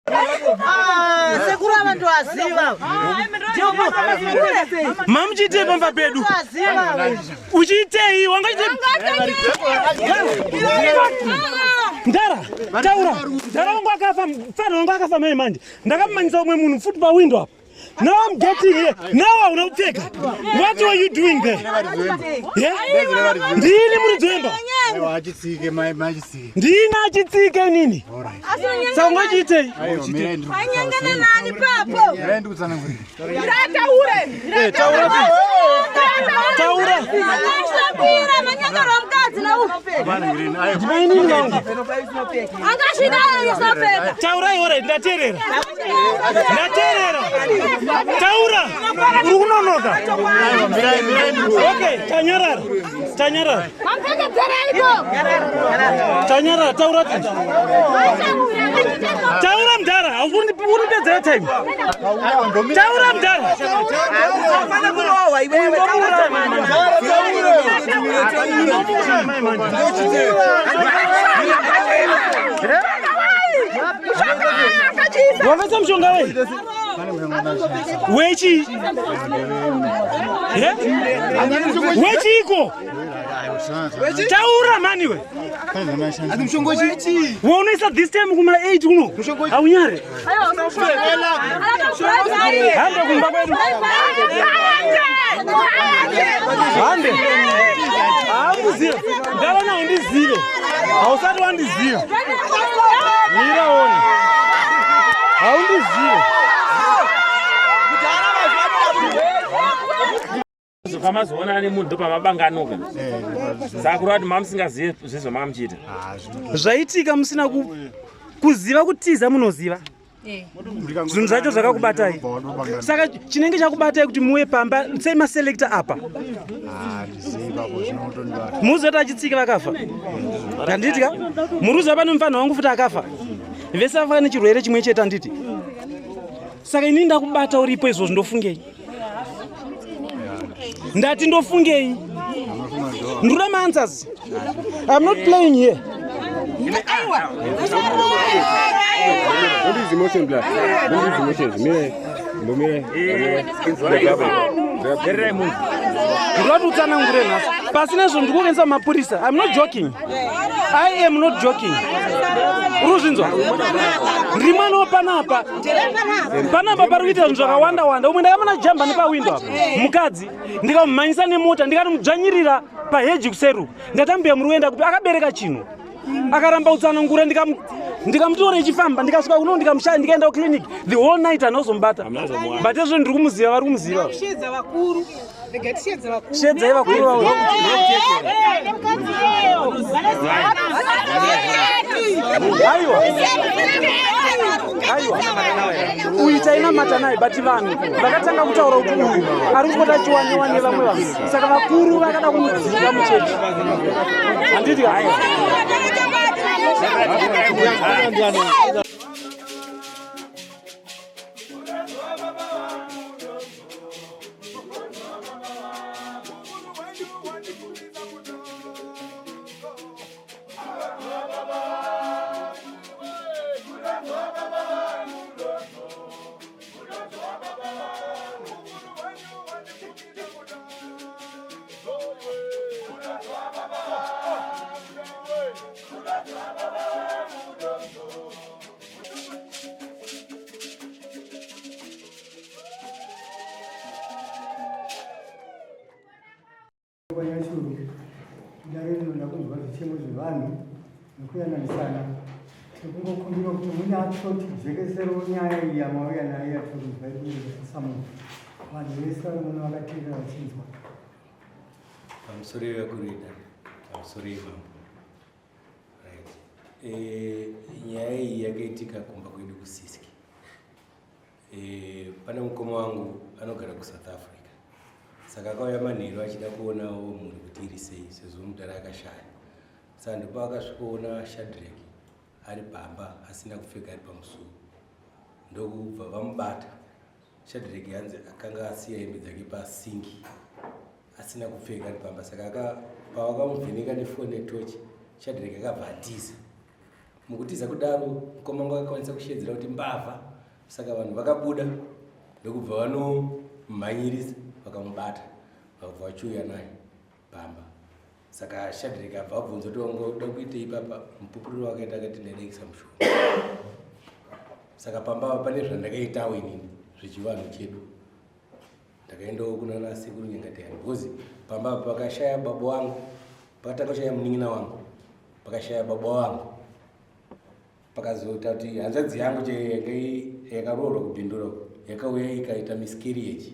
Ah, sekuru ava ndoaziva. Mamuchiitei pamba pedu? Uchiitei? Wanga Ndara, taura. Ndara wangu akafa, mfana wangu akafa mai manje. Ndakamumanyisa umwe munhu futi pa window apa. Now I'm getting here. Now hauna kupfeka. What were you doing there? Yeah? Ndini muridzi wemba. Achitsike mai machitsike. Ndini achitsike inini. Saka ungachiitei? Anyangana nani papo? Mirai ndikutsanangurire. Ndataure. Taura. Taura. Akashambira manyangara mukadzi na Ndimainini vangu. Angashidaro yosapfeka. Taurai ore ndateerera. Ndateerera. Taura. Uri kunonoka. Okay, tanyarara. Tanyarara. Mamupfekedzereiko? Tanyarara, taura. Taura mdara, hauripedzera time. Taura mdara. Hapana kurohwa iwewe. Wakaisa mushonga wei? Wechi? Wechiiko? Taura mani we. Waunoisa this time kuma 8 kuno. Haunyare. Hande kumba kwedu. Hande. Hamuzive. Ndavana undizive. Hausati wandiziva. Mira one. Haundizive. Pamazoona ane munhu ndopamabanga anoka. Saka kureva kuti mamusingazive zvezvamamuchiita. Zvaitika musina kuziva kutiza munoziva. Zvinhu zvacho zvakakubatai. Saka chinenge chakubatai kuti muwe pamba sei maselector apa. Muzoti achitsike vakafa. Handiti ka? Muruzi pane mufanha wangu futi akafa. Vese vafa nechirwere chimwe chete handiti. Saka inini ndakubata uripo izvozvo ndofungei? Ndati ndofungei? Ndinoda maanswers. I'm not playing here. Don't use emotion, bla. Don't use emotions. Mire, mire, mire. Ndinoda kuti utsanangure nhasi. Pasina izvo ndiri kuendesa mapurisa. I'm not joking. I am not joking. Uri kuzvinzwa? Ndiri mwana wepanapa. Panapa pari kuita zvinhu zvakawanda wanda. Umwe ndakamana jamba nepawindo apa. Mukadzi ndikamumhanyisa nemota ndikanomudzvanyirira paheji kuseru. Ndatambuya muri kuenda kupi akabereka chinhu. Akaramba kutsanangura ndikamutora ichifamba ndikasvika kuno ndikamushaya ndikaenda kuclinic the whole night anozomubata. But izvo ndiri kumuziva vari kumuziva. Shedza vakuru. Rega tishedze vakuru. Shedzai vakuru vavo. Aiwa. Aiwa. Uyu tainamata naye but vanhu vakatanga kutaura kuti uyu ari kupota achiwaniwa nevamwe vanhu saka vakuru vakada kumudzika muchechi handiti haiwa. Nyachuru, dare rinoda kunzwa zvichemo zvevanhu nekuyananisana. Tikungokumbira kuti munyatsotijekeserawo nyaya iyi yamauya nayo yatiri kunzwa iri kunyanyisa munhu. Vanhu vese vari muno vakateerera vachinzwa. Pamusoro yevakurida, pamusoro yemambo. Right. Nyaya iyi yakaitika kumba kwedu kuSiski. Pane mukoma wangu anogara kuSouth Africa. Saka akauya manheru achida kuonawo mhuri kuti iri sei sezvo mudhara akashaya. Saka ndipo akasvikoona Shadrack ari pamba asina kupfeka ari pamusuwo. Ndokubva vamubata. Shadrack hanzi akanga asiya hembe dzake pasinki asina kupfeka ari pamba. Saka pavakamuvheneka nefoni netochi, Shadrack akabva atiza. Mukutiza kudaro mukoma wangu akakwanisa kushedzera kuti mbavha, saka vanhu vakabuda ndokubva vanomhanyirisa vakamubata vakabva vachiuya naye pamba. Saka Shadreck abva abvunza kuti wanga uda kuitei papa, mupupuriro wakaita akati ndaida kuisa mushonga. Saka pamba apa pane zvandakaitawo inini zvechivanhu chedu. Ndakaendawo kunana sekuru Nyangatayani because pamba apa pakashaya baba wangu, pakatanga kushaya munin'ina wangu, pakashaya baba wangu, pakazoita kuti hanzvadzi yangu chaiyo yakaroorwa kuBindura uko yakauya ikaita miscarriage,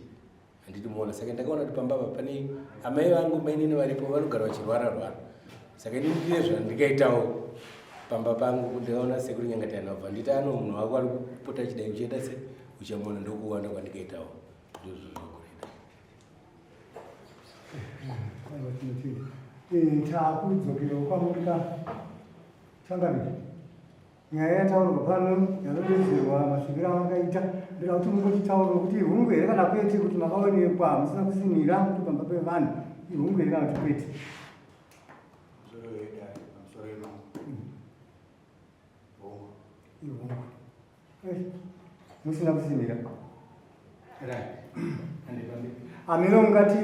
handiti muona. Saka ndakaona kuti pamba apa pane amai vangu mainini varipo vanogara vachirwara rwara, saka inini ndine zvandikaitawo pamba pangu. Ndikaona sekuru Nyangatayani vabva nditi ano munhu wako ari kupota achidai uchienda se uchamuona, ndokuwanda kwandikaitawo ndizvo zvakureda. Takudzokerawo kwamuri ka changamire. Nyaya yataurwa pano yanodedzerwa masvikiro amakaita, ndoda kuti mungotitaurwa kuti ihungu here kana kwete, kuti makaonekwa musina kusimira kuti pamba pevanhu, ihungu here kana kuti kwete? Ihungu musina kusimira. Ameno mungati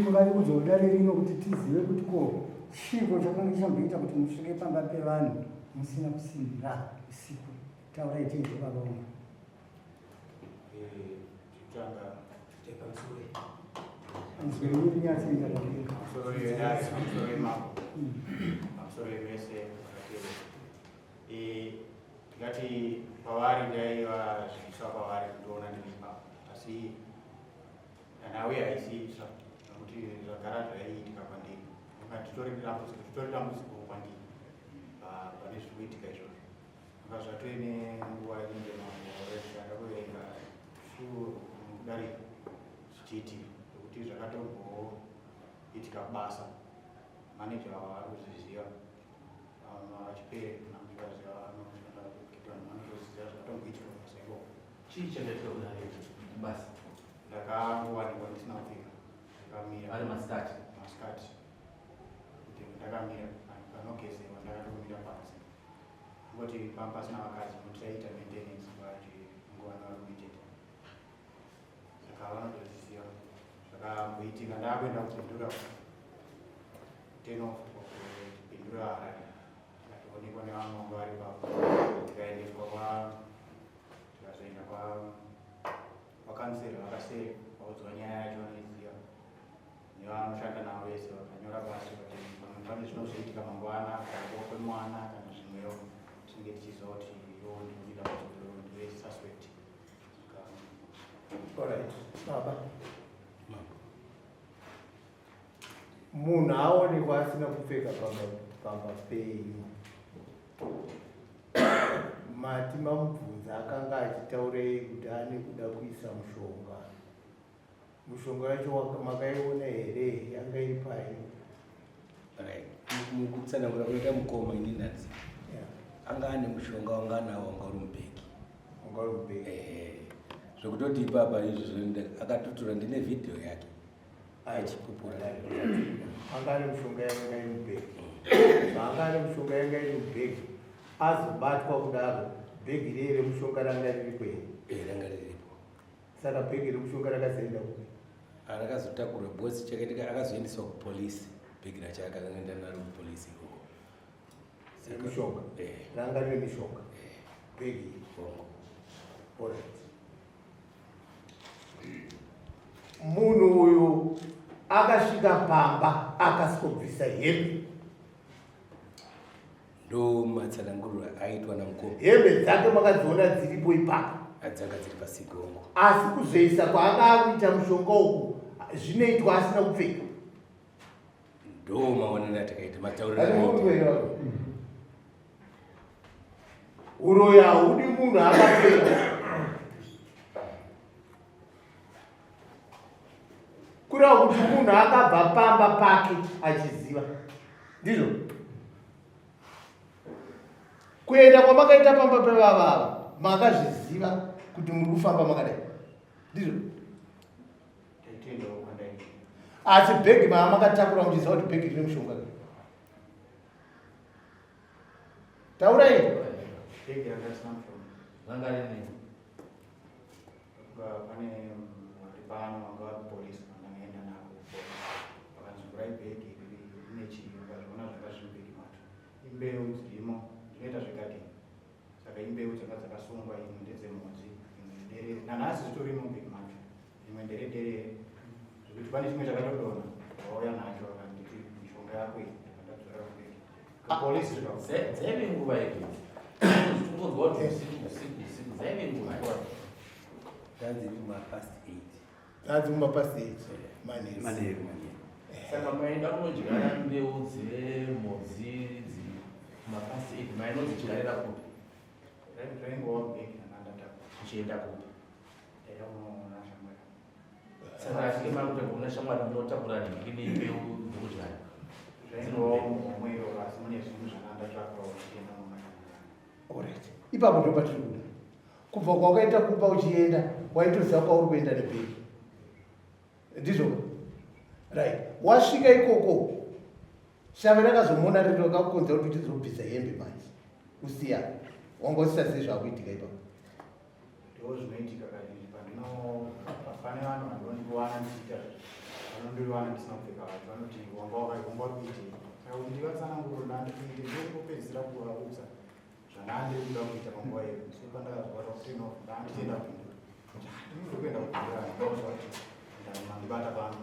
mungati kudzoda rino kuti tizive kuti ko chiiko chakanga chichamboita kuti musvike pamba pevanhu musina kusimira usiku. Taurai tinzwe baba vangu. Nzwe rinyatsoita padenga. Pamusoro yemese ndingati pavari ndaiva zviiswa kwavari kundiona ndiri ipapo, asi nhau haisi itsva nokuti zvagara zvaiitika kwandiri. Titori dambudziko kwandiri pane zviri kuitika izvozvo. Anga zvatove nenguva inenge makore zvanda kuverenga kudarika zvichiitika, nokuti zvakatomboitika kubasa. Maneja vari kuzviziva, vachipere kana muchivaziva, vanoshanda kuita vanhu vanotoziva zvakatomboitika kubasa ikoko. Chii chakaitika kubasa? Ndakangowanikwa ndisina kupfeka, ndakamira. Ari masikati? Masikati, kuti ndakamira panogezewa, ndakatomira panze ngoti pamba pasina vakadzi, nokuti taiita maintenance nguva nevarume chete. Saka vanotozviziva zvakamboitika. Ndakuenda kuBindura, turn off Bindura Harare, ndikatoonekwa nevamwe vangu vari ipapo, ndikaendeswa kwa tikazoenda kwakansera vakasere vaudzwa nyaya yacho, vanoiziva nevanoshanda navo vese. Vakanyora pasi kuti pamwe pane zvinozoitika mangwana, kana kwemwana kana zvimwewo, tinenge tichiziva kuti iwo ndikuita kuti ndiwe suspect. Alright, baba. Munhu aonekwa asina kupfeka pamba penyu. Mati mamubvunza akanga achitaurei kuti ane kuda kuisa mushonga. Mushonga yacho makaiona here? Yanga iri pai? Right. Mukutsanangura kunoita mukoma, ini ndati anga ane mushonga wanga anawo, wanga uri mubhegi. Wanga uri mubhegi. Zvekutoti ipapa izvozvo akatotora, ndine vhidhiyo yake achipupura. Anga ane mushonga yanga iri mubhegi. Anga ane mushonga yanga iri mubhegi, azobatwa kudaro, bhegi riye remushonga ranga riripo here? Ranga riripo. Saka bhegi remushonga rakazoenda kupi? Rakazotakurwa because chakaitika akazoendeswa kupolisi, bhegi racho akaenda naro kupolisi ikoko. Remushonga ranga rine mishonga bhegi? Bongo. Alright. Munhu uyu akasvika pamba akasvikobvisa hembe? Ndo matsananguriro aitwa namukoma. Hembe dzake makadziona dziripo ipapo? Adzanga dziri pasigongo. Asi kuzoisa kwaanga akuita mushonga uku zvinoitwa asina kupfeka? Ndo maonero atakaita, matauriro aita. Uroyi haudi munhu akapfeka. Kureva kuti munhu akabva pamba pake achiziva, ndizvo kuenda kwamakaita pamba pevavava, makazviziva kuti muri kufamba makadai, ndizvo? Taitendawo kwandaita. Asi bhegi maa makatakura muchiziva kuti bhegi rine mushonga? Taurai. Bhegi ranga risina mushonga. Ranga rine. Pane vari pano vanga vari kupolisi vandangaenda navo kupolisi. Vakanzi vhurai bhegi rine chii ukazviona zvanga zviri mubhegi macho. Imbeu dzirimo ndinoita zvegadheni. Saka imbeu dzanga dzakasungwa imwe ndedzemhodzi imwe nderere. Nanhasi zvitorimo mubhegi macho. Imwe nderederere. Zvekuti pane chimwe chakatodonha vauya nacho vakanditi mishonga yako iyi ndakadzorera kubhegi. Kupolisi zvikabuda. Dzaive nguva ipi? Tingonzwa kuti usiku usiku usiku dzaive nguva ipi? Dzadziri mumapast 8. Dzadzi mumapast 8 manheru. Manheru manheru. Saka maenda kunodyara mbeu dzemhodzi idzi mumapast 8 mainodzidyarira kupi? Raingova mubhegi ndanga ndatakura. Muchienda kupi? Ndaida kunoona shamwari. Saka achinge makuita kuona shamwari munotakura nhingi nembeu dzekudyara. Zvaingova muhomwe iroro asi mune zvinhu zvanga ndatsvakawo ndichienda kunoona shamwari. Alright. Ipapo ndo patiri kuda. Kubva kwawakaita kumba uchienda waitoziva kwauri kuenda nebhegi. Ndizvo? Right. Wasvika ikoko shave rakazomona riri rakakukonzera kuti uchizobvisa hembe manje. Usiya. Wanga usisazivi zvakuitika ipapo. Ndoo zvinoitika kazhinji pandino pane vanhu vandondiwana ndichiita vanondiwana ndisina kupfeka vacho vanoti wanga wanga uri kuitei saka kuti ndivatsananguro ndandikuite ndokupedzisira kuvaudza zvandandiri kuda kuita panguva iyo so pandakazobata kuti no ndandichienda kupindura ndinoda kuenda kupindura ndauza kuti ndamandibata pano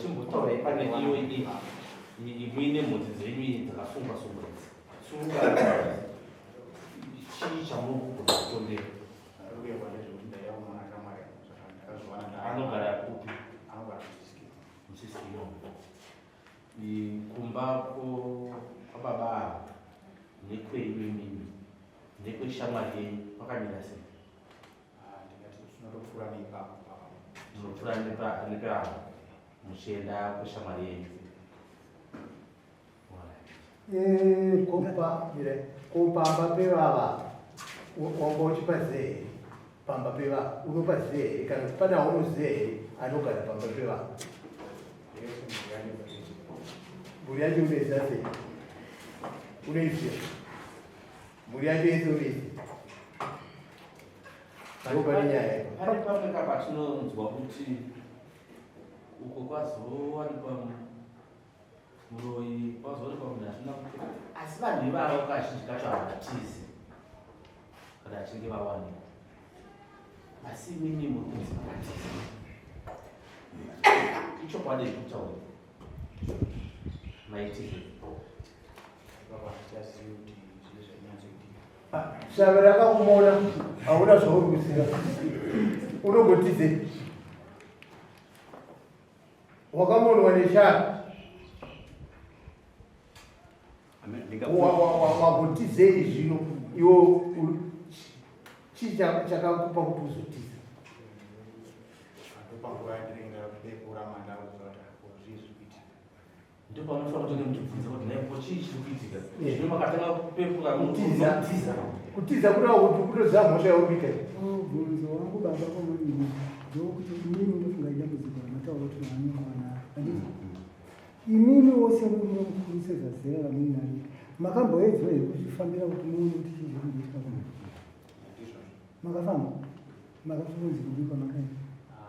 Chimbotaurai pane iyo muine mhodzi dzenyu iyi dzakasungwa sungwa idzi. Sunga chii chamuri kugona kutondera? Ndikuyewa ndezvekuti ndaida kunoona shamwari yangu saka ndakazviwana Anogara kupi? Anogara muSiski. MuSiski imomo. Kumba kwababa ava nekwenyu imimi nekweshamwari yenyu kwakamira sei? Ndingati tinotopfuura neipapo papa. Munopfuura nepapo muchienda kweshamwari yenyu. Kopa mire ko pamba pevava wanga uchipaziva here pamba pevava unopaziva here kana kuti pane aunoziva here anogara pamba pevava mhuri yacho unoiziva sei unoiziva mhuri yacho yese unoiziva ndo pane nyaya Pane pamwe kapatinonzwa kuti uko kwazowanikwa muroyi kwazowanikwa munhu asina kupfeka asi vanhu ivavo kazhinji kacho havatizi kana achinge vawanikwa asi imimi muri kunzi makatiza ichokwadi zvekutaura maitizve Ipapo handichazivi kuti zvii zvainyatsoitika. Shave rakakumona hauna zvauri kuziva unogotizei wakamonwa neshave wagotizei zvino iwo chii chakakupa kuti uzotiza Ndopanguva yandinenge ndakupepura mandaudzwa kuti ako zvii zviri kuitika. Ndipo pamunofanira kutonge muchibvunza kuti nhai ko chii chiri kuitika zvino makatanga kupepura Kutiza. kutiza Kutiza kureva kuti kutoziva mhosva yauri kuita. Mubvunzo wangu baba kwamuri ndokuti imimi ndofunga idambudziko ramataura kuti vanenge vanaro handiti imimi wose muri mukuru sezvazera ramuinaro makamboedzwa here kuzvifambira kuti muone kuti chii chiri kumboitika kumba makafamba makafunzi kudii kwamakaenda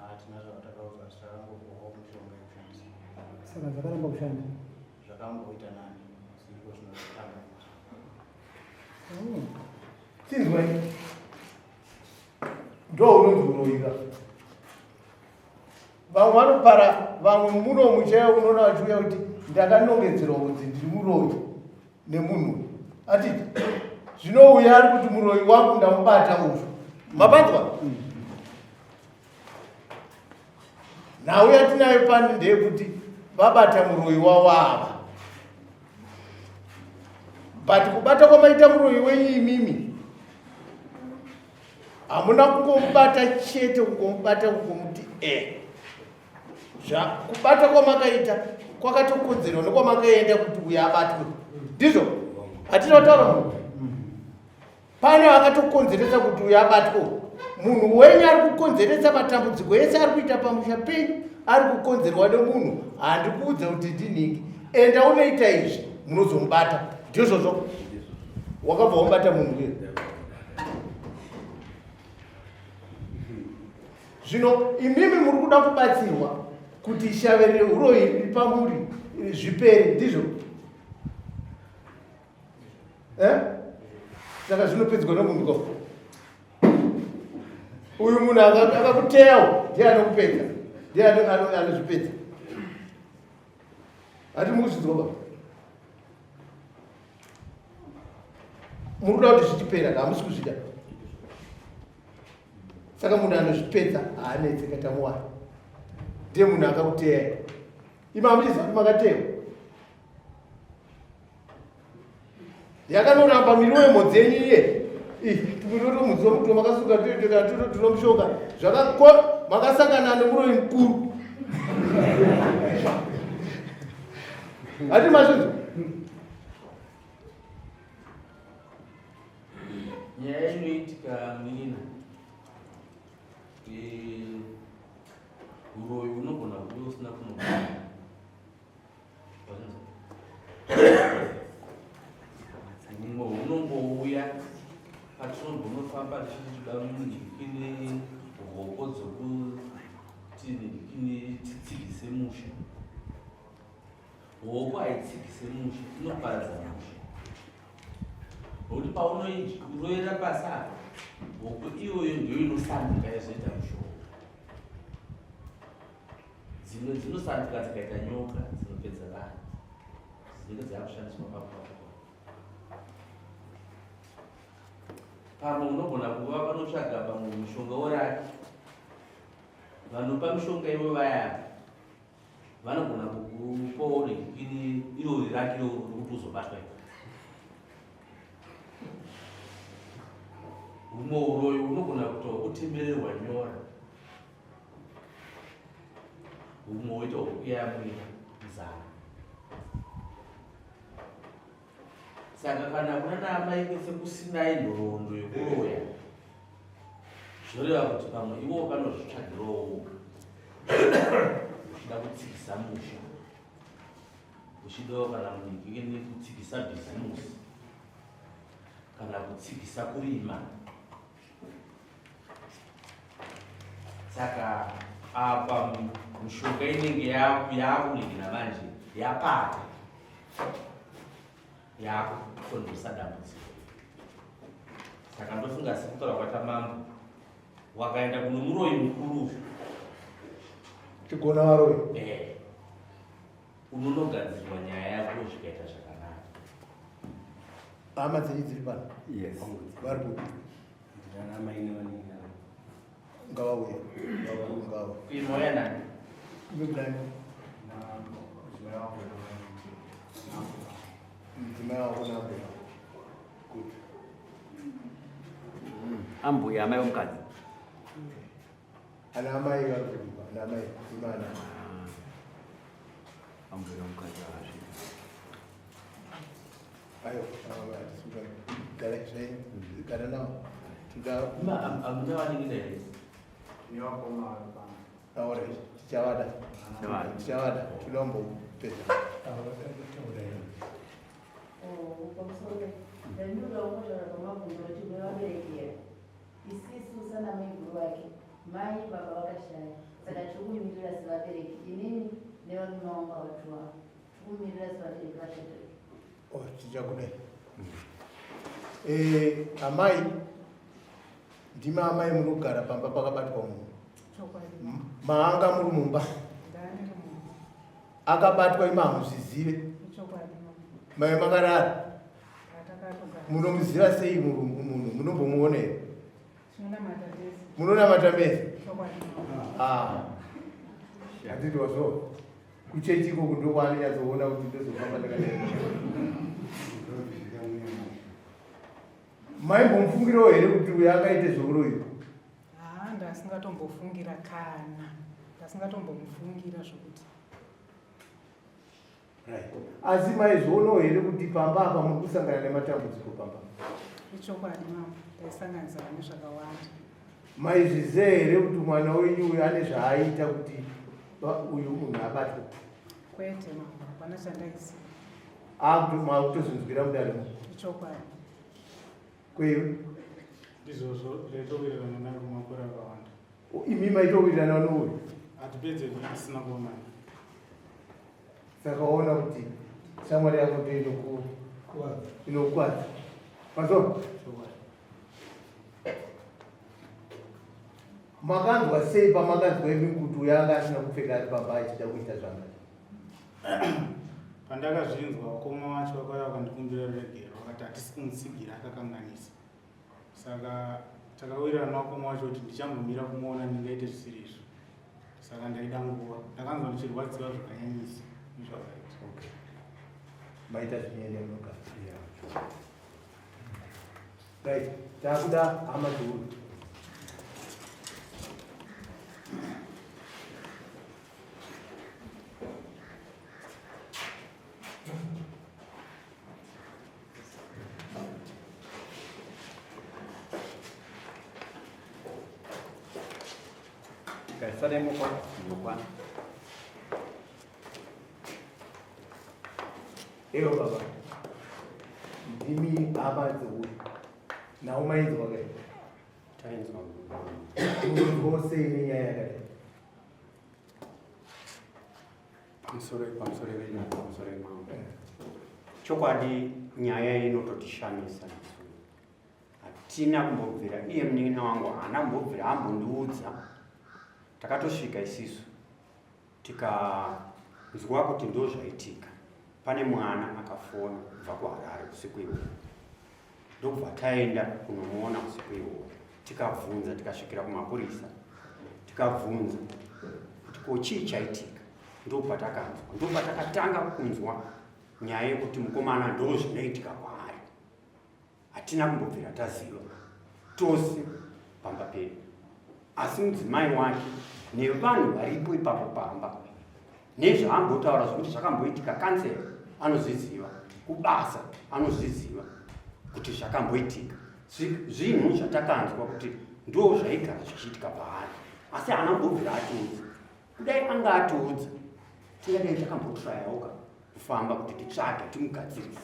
Hatina zvatakaudzwa asi takangopuhwawo mishonga yekushandisa. Saka zvakaramba kushanda Zvakamboita nani asi iko zvino zvatanga. Chinzwai ndo unonzi uroyiva vamwe vanopara vamwe muno muchaiyo unoona vachiuya kuti ndakanongedzerwa kunzi ndiri muroyi nemunhu atiti zvinouya ari kuti muroyi wangu ndamubata uyu mabatwa nhau yatinayo pano ndeyekuti vabata muroyi wavo ava but kubata kwamaita muroyi wenyu imimi hamuna kungomubata chete kungomubata kungomuti e kubata kwamakaita kwakatokodzerwa nekwamakaenda kuti uyo abatwe ndizvo hatina kutaura munhu pane akatokonzeresa kuti uyo abatwe munhu wenyu ari kukonzeresa matambudziko ese ari kuita pamusha penyu ari kukonzerwa nemunhu handikuudze kuti ndinhingi enda unoita izvi munozomubata ndizvozvo. Wakabva wabata munhu uye. Zvino imimi muri kuda kubatsirwa kuti shave rehuroyi riri pamuri zvipere, ndizvo? Eh? Saka zvinopedzwa nomunhu ko. Uyu munhu akakuteyawo ndiye anokupedza. Ndiye anozvipedza. Hati mukuzvinzwa baba. Muri kuda kuti zvichipera hamusi kuzvida. Saka munhu anozvipedza haanetse katamuwana. Ndiye munhu akakuteya. Imi hamuchiziva kuti makatewa. Yakanoramba miriwo yemhodzi yenyu iye. Tumiriwo twemhodzi makasuka tunomushonga zvakako makasangana nemuroyi mukuru. Hati mazvinzwa? Nyaya inoitika munin'ina, uroyi unogona kuve usina kunogona. Humwe hunongouya patinombonofamba tichiti toda munhikini hoko dzokuti nhikini titsigise musha. Hoko haitsigise musha, inoparadza musha. Nokuti paunoirovera pasi apa, hoko iyoyo ndiyo inosanduka yozoita mushonga. Dzimwe dzinosanduka dzikaita nyoka dzinopedza vanhu, dzinenge dzakushandiswa pakuva. Pamwe unogona kuva vanotsvaga pamwe mushonga woraki, vanopa mishonga ivo vaya vanogona kukupawo rekini irori raki iroro rokuti uzobatwa ipo. Humwe uroyi unogona kuita kutemererwa nyora, humwe woita hwekuyamwira nzara. Saka kana kuna naamai kwese kusinai nhoroondo yekuroya, zvinoreva kuti pamwe ivo vanozvitsvagirawo uchida kutsigisa musha, uchidawo kana munhu kutsigisa bhizimusi kana kutsigisa kurima. Saka apa mishonga inenge yakuningina manje yapata yakukonzeresa dambudziko. Saka ndofunga sekutaura kwaita mambo, wakaenda kuno muroyi mukuru tigona varoyi, unonogadzirwa nyaya yako zvikaita zvakanaka. Hama dzenyu dziri pano? Yes. Vari kupi? Ngavauye. Ngavauye. Kuimauya nani? Imi nani? Mudzimai wako naambuya. Good. Ambuya amai vomukadzi. Ana amai vari kupi? Ana amai imana. Ambuya vomukadzi vakasvika. Ayo, gara zvenyu. Gara nawo. Toda Hamuna vanenge here? Alright, tichavada. Tichavada. Toda kumbopedza. Pamusoro ndandinoda kungotaura pamabvunzo kuti kune isisu sana maiguru vake mai baba vakashaya, saka tiri kumirira sevabereki, inini nevarume vangu avatuwa, tiri kumirira sevabereki vaShadrek. Oh, tichakudai. Amai, ndimi amai munogara pamba pakabatwa munhu. Maanga muri mumba. Akabatwa imi hamuzvizive. Mai makarara. Munomuziva sei munhu? Munombomuona here? Munonamata mese? Ah. Handiti wazvo. Kuchechi ikoko ndokwaanonyatsoona kuti ndozofamba ndakadai. Maimbomufungirawo here kuti uyu angaite zveuroyi? Haa, ndasingatombofungira kana. Ndasingatombomufungira zvokuti. Right. Asi maizvionawo here kuti pamba apa muri kusangana nematambudziko pamba? Ichokwadi mama, taisanganisana nezvakawanda. Maizviziva here kuti mwana wenyu uyu ane zvaaita kuti uyu munhu abatwe? Kwete mama, hapana chandaiziva. Makutozvinzwira mudare mu? Ichokwadi. Kwewe? Ndizvozvo, ndaitowirirana naye kwemakore akawanda. Imi maitowirirana nouyu? Hatipedze tisina kuonana. Saka waona kuti shamwari yako ndiyo inokukwadza. Mazwa? Makanzwa sei pamakanzwa imi kuti uyo anga asina kupfeka ari pamba achida kuita zvanga? Pandakazvinzwa vakoma vacho vakauya vakandikumbira ruregerero vakati hatisi kumutsigira akakanganisa. Saka takawirirana nevakoma vacho kuti ndichambomira kumuona ndingaite zvisiri izvo. Saka ndaida nguva. Ndakanzwa ndichirwadziwa zvakanyanyisa nezvakaita. Okay. Maita zvinyanya munoga. Right, takuda hama dzeuyu. Garisana imoko ndokwana. Eyo baba. Ndimi hama dzeuyu. Nhau mainzwa kai? Tainzwa. Munonzwawo sei nenyaya yakadai? Pamusoro pamusoro venyu pamusoro mambo. Chokwadi nyaya inototishamisa isu. Hatina kumbobvira iye munin'ina wangu haana kumbobvira ambondiudza. Takatosvika isisu tikanzwa kuti ndozvaitika. Pane mwana akafona kubva kuHarare usiku iwowo. Ndokubva taenda kunomuona usiku iwowo. Tikabvunza tikasvikira kumapurisa. Tikabvunza kuti ko chii chaitika. Ndopatakanzwa. Ndopatakatanga kunzwa nyaya yekuti mukomana ndozvinoitika kwaari. Hatina kumbobvira taziva tose pamba pedu. Asi mudzimai wake nevanhu varipo ipapo pamba nezvaambotaura zvekuti zvakamboitika kansela anozviziva, kubasa anozviziva kuti zvakamboitika. Zvinhu zvatakanzwa kuti ndo zvaigara zvichiitika paari, asi haana kumbobvira atiudza. Kudai anga atiudza tingadai takambotrayawoka kufamba kuti titsvage timugadzirise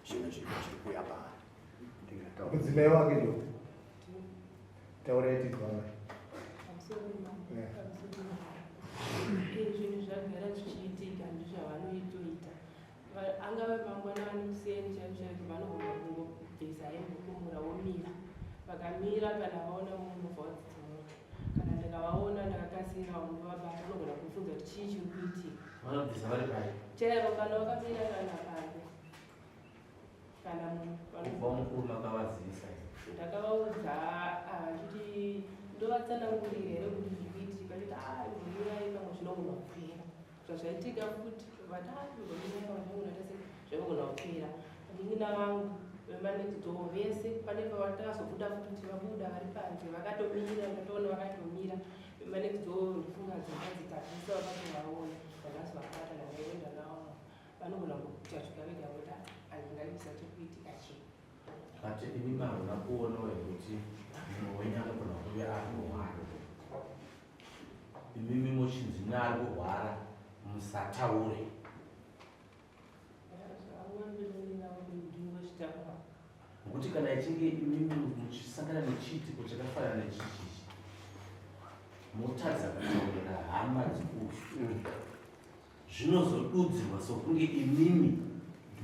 zvinhu zviri kuuya paari. Mudzimai wake ndo taurai tinzwa. Zvinhu zvagara zvichiitika ndizvavanoitoita. Angave mangwanani kuseni chaizvo chaizvo vanogona kungobvisa hembe kumura vomira. Vakamira kana vaona munhu obva wadzidzimura. Kana ndikavaona ndakakasira ndovabata vanogona kubvunza kuti chii chiri kuitika. Vanobvisa vari pai? Chero kana vakamira kana panze. Kana munhu Kubva mukuru makavazivisa here? Ndakavaudza achiti ndovatsanangurira here kuti zviri kuitika achiti ah imbomirai pamwe zvinogona kupera. Zvazvaitika futi vati ah imbomirai pamwe zvinogona tese zvinogona kupera. Vanin'ina vangu vemanext door vese pane pavakazobuda futi vabuda vari panze vakatomira ndatoona vakatomira vemanext door ndofunga dzimba dzikapisa vakatovaona ndakazovabata ndakaenda navo vanogona kuchasvika vega voti handingavisa chiri kuitika chii. But imi maona kuonawo here kuti mumwe wenyu anogona kuve ari kurwara? Imimi mochinzi neari kurwara musataure. Nokuti kana ichinge imimi muchisangana nechiitiko chakafanana nechichichi motadza kutaurira hama dzikufi, zvinozodudzirwa sokunge imimi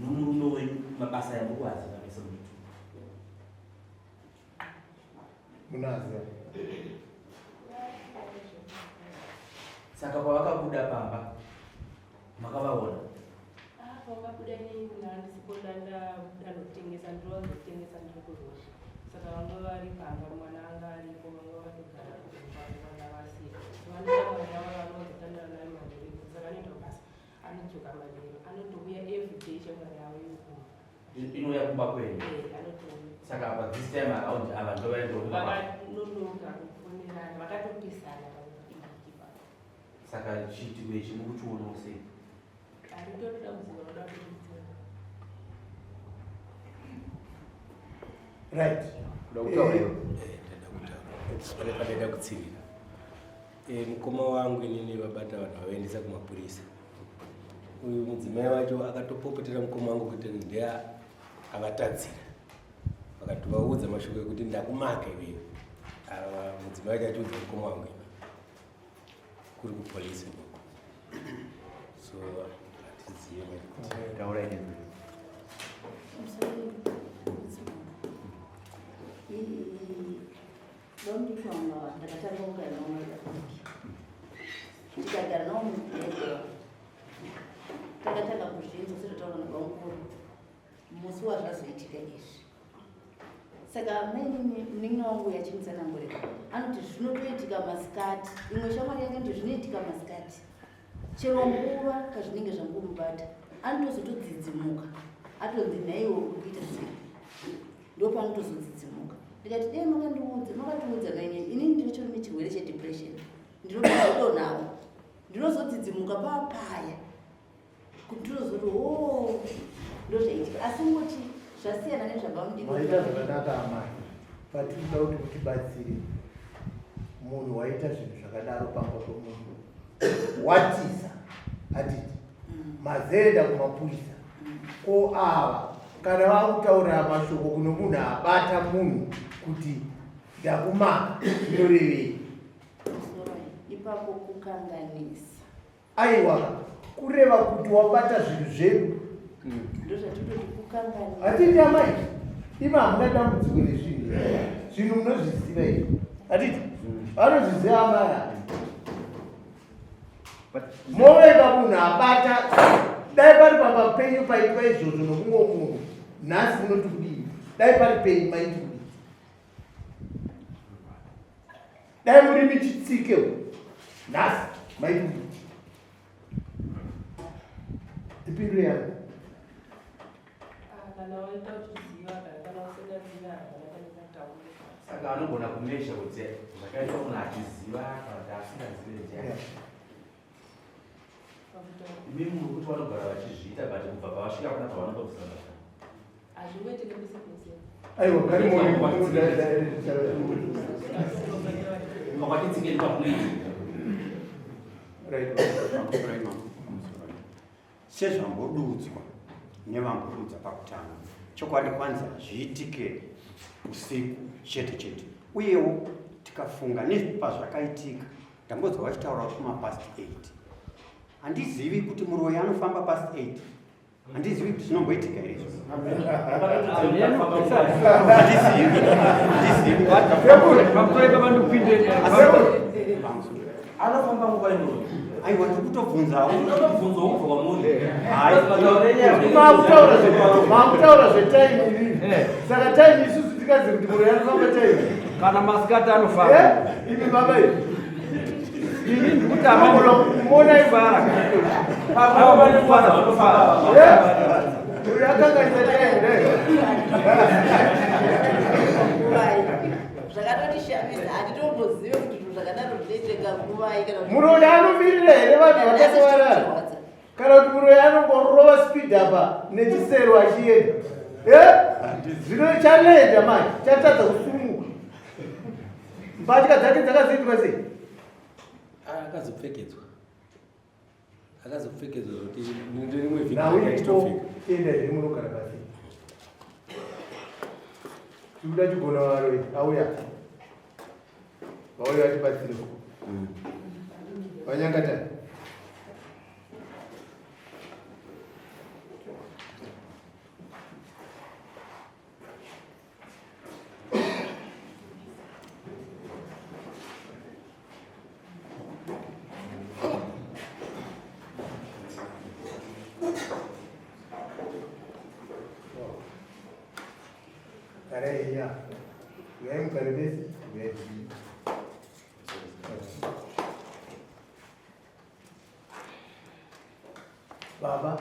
nomurume wenyu mabasa yamuri kuaziva mese muitu. Munaziva. Saka pavakabuda pamba makavaona? Pavakabuda inini ndandisipo, ndandabuda nokutengesa, ndinowanzotengesa ndiri kurusha. Saka vanga vari pamba, mwana anga aripo, vanga vatogara kumba, vana vasiya. Vanoita mwana wavo vanowanzotandara naye manheru, saka anoenda kubasa, anodzoka manheru, anotouya everyday shamwari yavo yekuma. Inouya kumba kwenyu? Eh, anotouya. Saka apa this time around ava ndovaenda kumba kwavo. Vakanonoka kufonerana, vakatopisana pakuti ipapo. Saka chiitiko ichi mukuchionawo sei? Handitori dambudziko roda kuita. Right. Kuda kutaura iwe? Pane pandaida kutsivira. Mukoma wangu inini vabata vanhu vavaendesa kumapurisa. Uyu mudzimai wacho akatopopotera mukoma wangu kuti ndiye avatadzira. Vakatovaudza mashoko ekuti ndakumaka iwewe. Ava mudzimai wacho achiudza mukoma wangu imi. Kuri kupolice ikoko. So hatizive manje kuti Taurai nezwi. Ndonditonga ndakatanga kugara navo ndikagara navo mubhedha takatanga kuzvinzwa sezvataura nabamukuru musi wazvazoitika izvi saka mainini munin'ina wangu yachimutsanangurira anoti zvinotoitika masikati imwe shamwari yake noti zvinoitika masikati chero nguva kazvinenge zvangomubata anotozotodzidzimuka atonzi nhaiwo uri kuita sei ndopanotozodzidzimuka ndikati dei makandiudza makatiudza mainini inini ndinotori nechirwere chedepression ndinotozodonawo ndinozodzidzimuka papaya kuti ndinozoti ho ndozvaitika asi ngoti zvasiyana nezvabamudiki Maita zvakanaka amai. Patinoda kuti mutibatsire munhu waita zvinhu zvakadaro pamba pemunhu watiza hatiti mazoenda kumapurisa ko ava kana vakutaura mashoko kune munhu abata munhu kuti ndakumaka zvinorevei ipapo kukanganisa aiwa kureva kuti wabata zvinhu zvedu ndozvatitoti kukanganisa hatiti amai ima hamuna dambudziko nezvinhu zvinhu munozviziva izvi hatiti vanozviziva amai ava movenga munhu abata dai pari pamba penyu paitwa izvozvo nokumwe munhu nhasi munoti kudii dai pari penyu maiti kudii dai muri michitsike nhasi maiti kudii tipindure yangu Kana waita uchiziva kana kana usingazivi hapana pandingataura. Saka anogona kumesha kuti zvakaitwa munhu achiziva kana kuti asingazive ndiani. Imi muri kuti vanogara vachizviita but kubva pavasvika kuna pavanongobvisa mbatya. Hazvingoitike pese pese. aiwa garimoni Pakwatitsike ndipo right Sezvambodudzwa nevambodudza pakutanga, chokwadi kwanzi hazviitike usiku chete chete. Uyewo tikafunga nepazvakaitika, ndambonzwa vachitaura kuti kumapast 8. Handizivi kuti muroyi anofamba past 8. Handizivi kuti zvinomboitika here izvozvo. Handizivi. Handizivi. Anofamba nguva inoyi. Aiwa ndiri kutobvunzawo. Unotobvunzawo kubva kwamuri. Makutaura zvetime iri saka time isusu tikazi kuti muroyi anofamba time kana masikati anofamba imi baba imi ini ndikuti amona ifara muroyi akanganisa time dai nguvai zvakatotishamisa hatitombozive kuti zvinhu zvakadaro zvinoitika nguvai kana kuti- muroyi anomirira here vanhu vakakuvara kana kuti muroyi anongorova speed apa nechisero achienda zvino chalenda manje chatadza kusumuka mbatya dzake dzakazoitwa sei Akazopfekedzwa. Akazopfekedzwa zvokuti rimwe vhiki nhau iripo achitopfeka. enda zviri munogara pasi tikuda chigona varoyi auya vauya vatibatsire vanyangatani Garai iya. Uyai mugare vese. Uyai. Baba,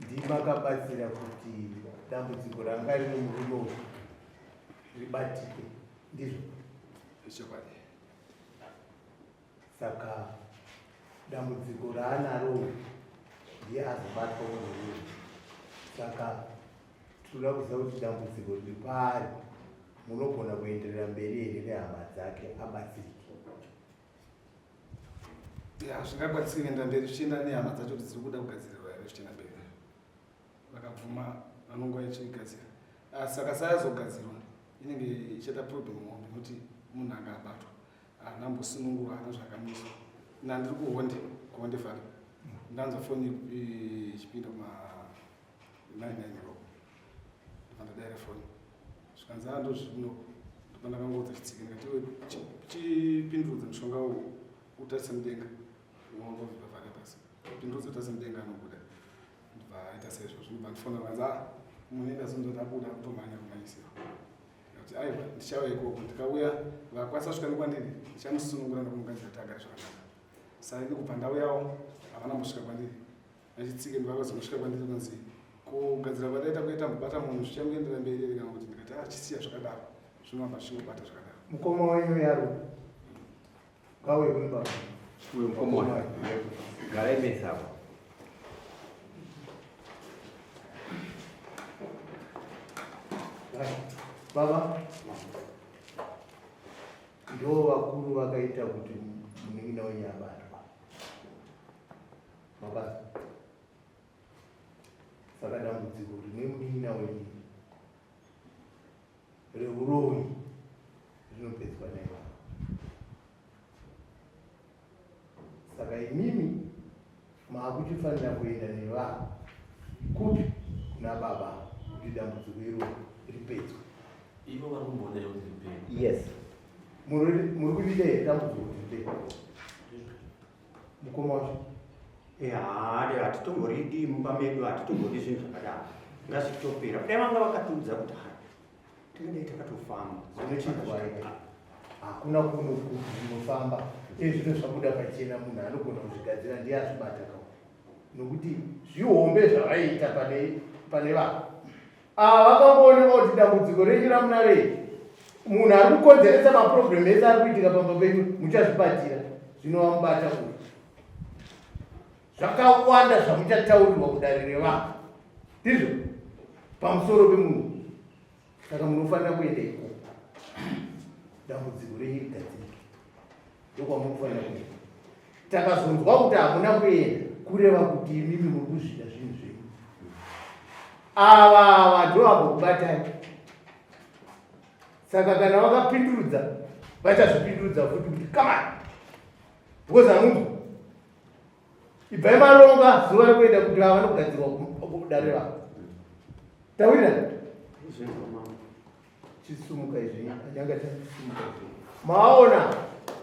ndimakabatsira kuti dambudziko ranga rine murume uyu ribatike, ndizvo? Ichokwadi. Saka dambudziko raanaro uyu ndiye azobatwa munhu uyu. Saka tinoda kuziva kuti dambudziko riri paari munogona kuenderera mberi here nehama dzake abatsirike. Ya, zvingakwanisike kuenda mberi zvichienda nehama dzacho kuti dziri kuda kugadzirirwa here zvichienda mberi. Vakabvuma vanonguva ichigadzira. Asi akasayazogadzirwa Inenge ichaita problem hombe nekuti munhu anga abatwa haana mbosunungurwa, haana zvakamiswa. Nandiri kuhonde, kuHonde Valley, ndanzwa foni ichipinda kuma 99 ikoko, ndobva ndadaira foni, zvikanzi a ndozviri kunoko. Ndobva ndakangoudza Chitsike ndikati, iwe chipindurudza mushonga uwu utarise mudenga, wovhara pasi, pindurudza utarise mudenga, anobuda. Ndobva aita saizvozvo, ndobva ndifonera, kanzi a munenge azonzoti abuda, kutomhanya kumhanyisirwa. Ndikati aiwa, ndichauya ikoko, ndikauya vakakwanisa kusvika nekwandiri ndichamusunungura nokumugadzira kuti agare zvakanaka. Saka ini kubva ndauyawo havana mbosvika kwandiri, vachitsike ndivakazonosvika kwandiri kunzi kugadzira kwataita kuita mbobata munhu zvichangoenderera mberi here kana kuti? Ndikati a chisiya zvakadaro, zvinoramba zvichingobata zvakadaro. Mukoma wenyu yaro ngauye kune baba. Uyo mukoma garai mese apo. Right. Baba ndo vakuru vakaita kuti munin'ina wenyu abatwa mabasa. Saka dambudziko rine munin'ina wenyu reuroyi rinopedzwa naiva. Saka imimi maakuchifanira kuenda nevanhu kupi? Kuna baba, kuti dambudziko iroro ripedzwe. Ivo vari kumboda kuti ripere. Yes, muri kudida here dambudziko kuti ripere, mukoma wacho? Hade hatitomboridi mumba medu, hatitombodi zvinhu zvakadaro, ngazvitopera. Kudai vanga vakatiudza kuti hai, tingadai takatofamba. Zvinochibva hakuna kuno kunofamba iye zvino zvabuda pachena. Munhu anogona kuzvigadzira ndiye azvibata ka, nokuti zvihombe zvavaiita pane vanhu ava vakangoonekwa kuti dambudziko renyu ramuna rei, munhu ari kukonzeresa maproblem ese ari kuitika pamba penyu muchazvibatira. Zvino vamubata kuti zvakawanda zvamuchataurirwa kudare revanhu ndizvo pamusoro pemunhu. Saka munofanira kuenda ikoko, dambudziko renyu rigadzirike, ndokwamunofanira kuenda. Takazonzwa kuti hamuna kuenda, kureva kuti imimi muri kuzvida zvinhu zvenyu. Ava ava ndovambokubatai. Saka kana vakapindurudza vachazvipindurudza futi kuti kamani, because hamunzwa. Ibvai maronga zuva rekuenda kuti vava vanogadzirwa kudare vavo. Tawira chisumuka izvi, anyanga chasumuka izvi. Maona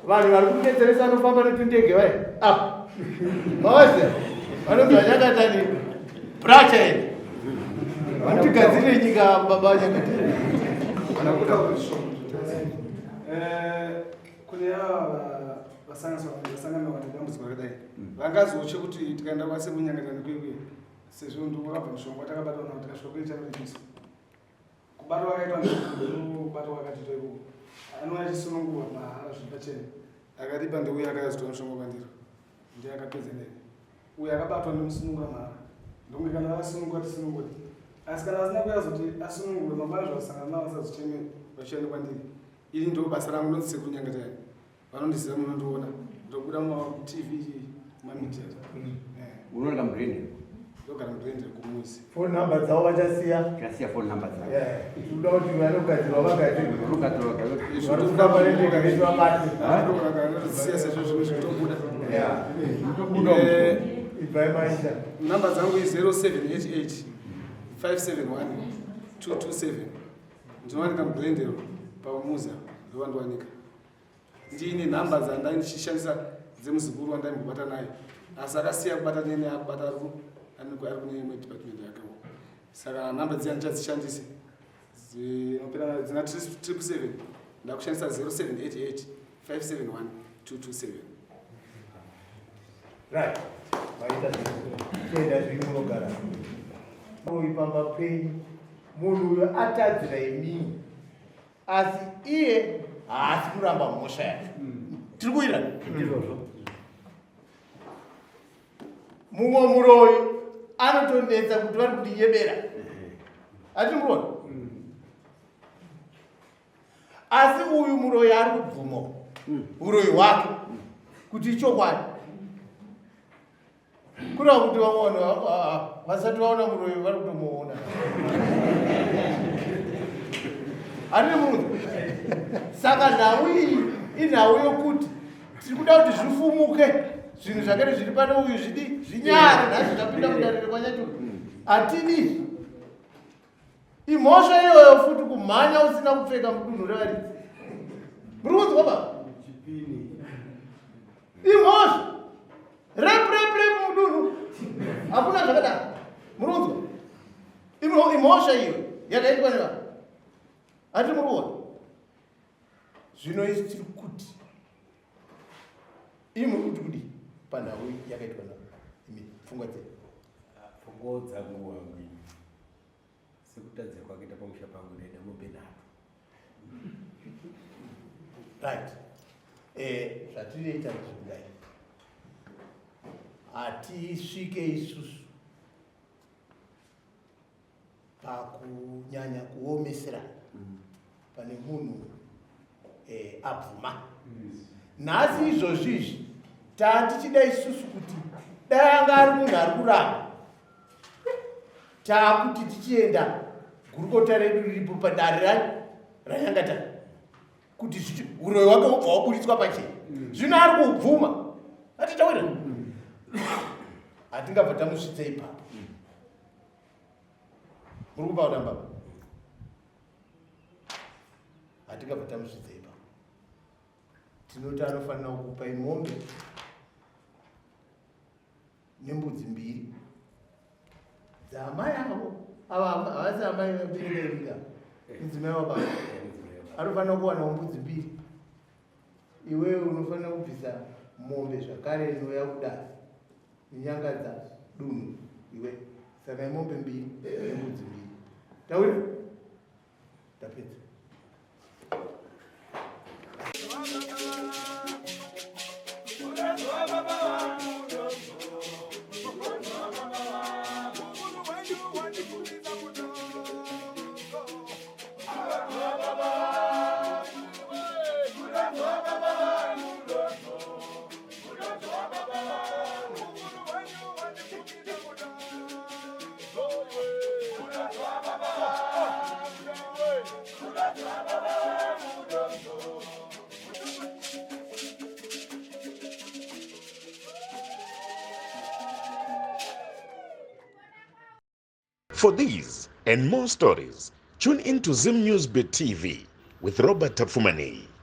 vanhu vari kudetseresa anofamba netundege vai apa, mavaziva vanonzi vanyakatani bracha iri mutigadzirire nyika, baba vanyakatani. Kune ava vasangana nedambudziko rakadai, vangazotye kuti tikaenda kwasekunyangatani kwekwe, sezvo ndokakabva mushonga watakabatwa nawo, tikasvika kune chanoripisa kubatwa kwakaitwa, kubatwa kwakatiitwa ikoko, anouya achisunungurwa mahara zviri pachena. Akaripa ndeuya akazotora mushonga kwandiri, ndiye akapedza neni. Uyo akabatwa ndomusunungura mahara, ndokunge kana vasunungura tisunungure, asi kana vasina kuya zoti asunungurwe mangwana zvasangana navo vasazocheme vachienda kwandiri. Ini ndo basa rangu, ndonzi Sekuru Nyangatayani, vanondiziva, munondiona, ndobuda mumaTV, mumamedia. Unooneka muGlendale? Ndogara muGlendale kumuzi. Phone number dzavo vachasiya. Vachasiya phone number dzavo. Tinoda kuti vanogadzirwa vagadzirwe. Vanogadzirwa vagadzirwe. Vari kufamba nendege vedu vabate. Siya sezvo zvimwe zvitobuda. Ibvai maita. Namba dzangu i 0788 571 227. Ndinowanika muGlendale paumuzi apa, ndovandiwanika. Ndiine nhamba dzandai ndichishandisa dzemuzukuru wandaimbobata naye, asi akasiya kubata neni, akubata ari kune imwe department yakewo. Saka nhamba dziya ndichadzishandise dzinopera dzina 777, ndakushandisa 0788 571 227. Right, maita kuenda zvenyu munogara uyu pamba penyu. Munhu uyu atadzira imini, asi iye haasi kuramba mhosva yake. Tiri kuwira Ndizvozvo. Mumwe muroyi anotonetsa kuti vari kundinyebera, ati muroyi, asi uyu muroyi ari kubvuma uroyi hwake kuti ichokwadi, kureva kuti vamwe vanhu vasati vaona muroyi vari kutomuona. Handine murunzi. Saka nhau iyi inhau yokuti tiri kuda kuti zvifumuke zvinhu zvakare zviri pano uyu zvidi zvinyare nhasi zvapinda mudare rekwanyachuru. Hatidi izvi. Imhosva iyoyo futi kumhanya usina kupfeka mudunhu revaridzi. Muri kunzwa baba? Imhosva. Rep rep rep mudunhu. Hakuna zvakadaro. Muri kunzwa? Imhosva iyo yakaitwa nevanhu. Hati muri kuona? Zvino isi tiri kuti imi muri kuti kudii panhau yakaitwa navo imi pfungwa dzenyu? Pfungwa dzangu wangu ini sekutadza kwakaita pamusha pangu ndaida mombe nhatu. Right. Zvatinoita ndezvekudai, hatisvike isusu pakunyanya kuomesera pane munhu abvuma. Nhasi izvozvi izvi tatichida isusu kuti dai anga ari munhu ari kuramba, taakuti tichienda gurukota redu riripo padare raNyangatani kuti uroyi wake wobva waburitswa pachena. Zvino ari kubvuma atitawira, hatingabva tamusvitsa ipapo. Muri kupa kutamba, hatingabva tamusvitsa ipapo. Tinoti anofanira kukupai mombe nembudzi mbiri dzaamai avo. Ava havasi amai vabereka, mudzimai wababa anofanira kuwanawo mbudzi mbiri. Iwewe unofanira kubvisa mombe zvakare inouya kudare inyangadza dunhu iwe. Saka imombe mbiri nembudzi mbiri. Tawira, tapedza. For these and more stories, tune in to Zim News Bit TV with Robert Tafumani.